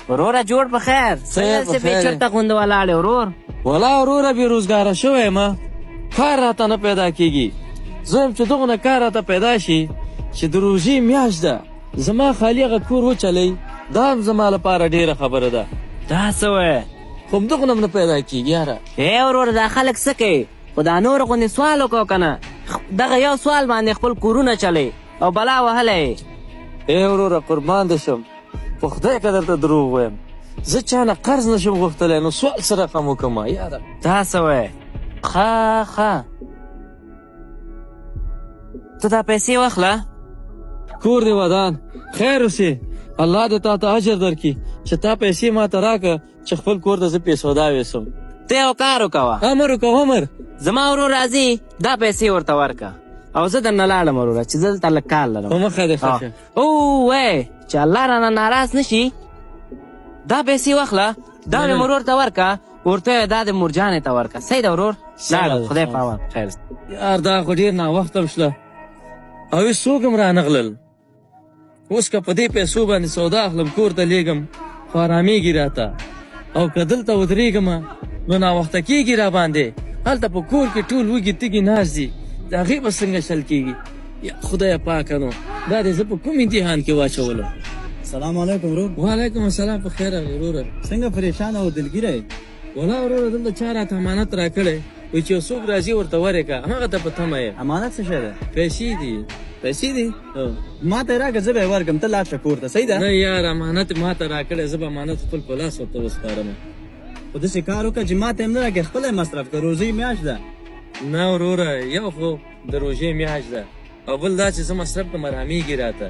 وروره جوړ په خیر. خیر څنګه په چې بې خیر. چرته غوندې ولاړ یې ورور؟ ولا وروره بې روزګاره شوی یم، کار راته نه پیدا کیږي. زه وایم چې دغونه کار راته پیدا شي چې د روژې میاشت ده، زما خالي هغه کور وچلوي، دا هم زما لپاره ډېره خبره ده. دا څه وایې؟ خو همدغونه هم نه پیدا کیږي یاره. ای وروره دا خلک څه کوي؟ خو دا نور غوندې سوال وکړه که نه، دغه یو سوال باندې خپل کورونه چلوي او بلا وهلی یې. ای وروره قربان دې شم، په خدای که درته دروغ وایم، زه چا نه قرض نشم غوښتلی، نو سوال څه رقم وکړم یاره. دا څه وایې؟ ښه ښه ته دا پیسې واخله. کور دې ودان، خیر اوسې، الله دې تا ته اجر درکړي چې تا پیسې ما ته راکړه چې خپل کور ته زه پې سودا ویسم. ته یو کار وکوه. امر وکړه امر. زما ورور راځي، دا پیسې ورته ورکړه او زه درنه لاړم وروره چې زه دلته لږ کار لرم. په مخه دې ښه شه. او وای چې الله رانه ناراض نه شي. دا پیسې واخله، دا مې ورور ته ورکړه، ورته ووایه دا دې مورجانې ته ورکړه. صحیح ده ورور، لاړم، خدای په امان. خیر. یار دا خو ډېر ناوخته هم شله او هېڅوک هم رانغلل. اوس که په دې پیسو باندې سودا اخلم کور ته لېږم خو ارامېږي راته، او که دلته ودرېږم نو ناوخته کېږي را باندې. هلته په کور کې ټول وږي تږي ناست دي، د هغې به څنګه چل کېږي؟ یا خدایه پاکه، نو دا دې زه په کوم امتحان کې واچولم؟ سلام علیکم ورور. وعلیکم السلام. په خیر راغلې وروره. څنګه پریشان او دلګیره یې؟ ولا وروره دلته چا راته امانت راکړی، وایي چې یو څوک راځي ورته ورې کړه، هماغه ته په تمه یم. امانت څه شی دی؟ پیسې دي. پیسې دي؟ ما ته یې راکړه، زه به یې ورکړم، ته لاړ شه کور ته. صحیح ده؟ نه یار، امانت ما ته راکړی، زه به امانت خپل په لاس ورته وسپارم. خو داسې کار وکړه چې ما ته یې هم نه راکړې، خپله یې مصرف کړه، روژې میاشت ده. نه وروره، یو خو د روژې میاشت ده او بل دا چې زه مصرف کړم ارامېږي راته.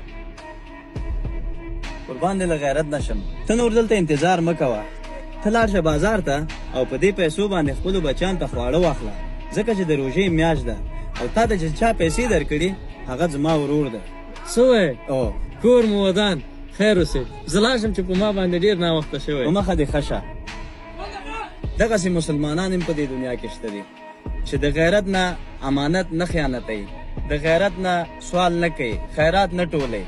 قربان دې له غیرت نه شم، ته نور دلته انتظار مه کوه، ته لاړ شه بازار ته او په دې پیسو باندې خپلو بچیانو ته خواړه واخله، ځکه چې د روژې میاشت ده او تا ته چې چا پیسې درکړي هغه زما ورور دی. څه وایې؟ او کور مو ودان، خیر اوسې، زه لاړ شم چې په ما باندې ډېر ناوخته شوی. په مخه دې ښه شه. دغسې مسلمانان هم په دې دنیا کې شته دي چې د غیرت نه امانت نه خیانتوي، د غیرت نه سوال نه کوي، خیرات نه ټولوي.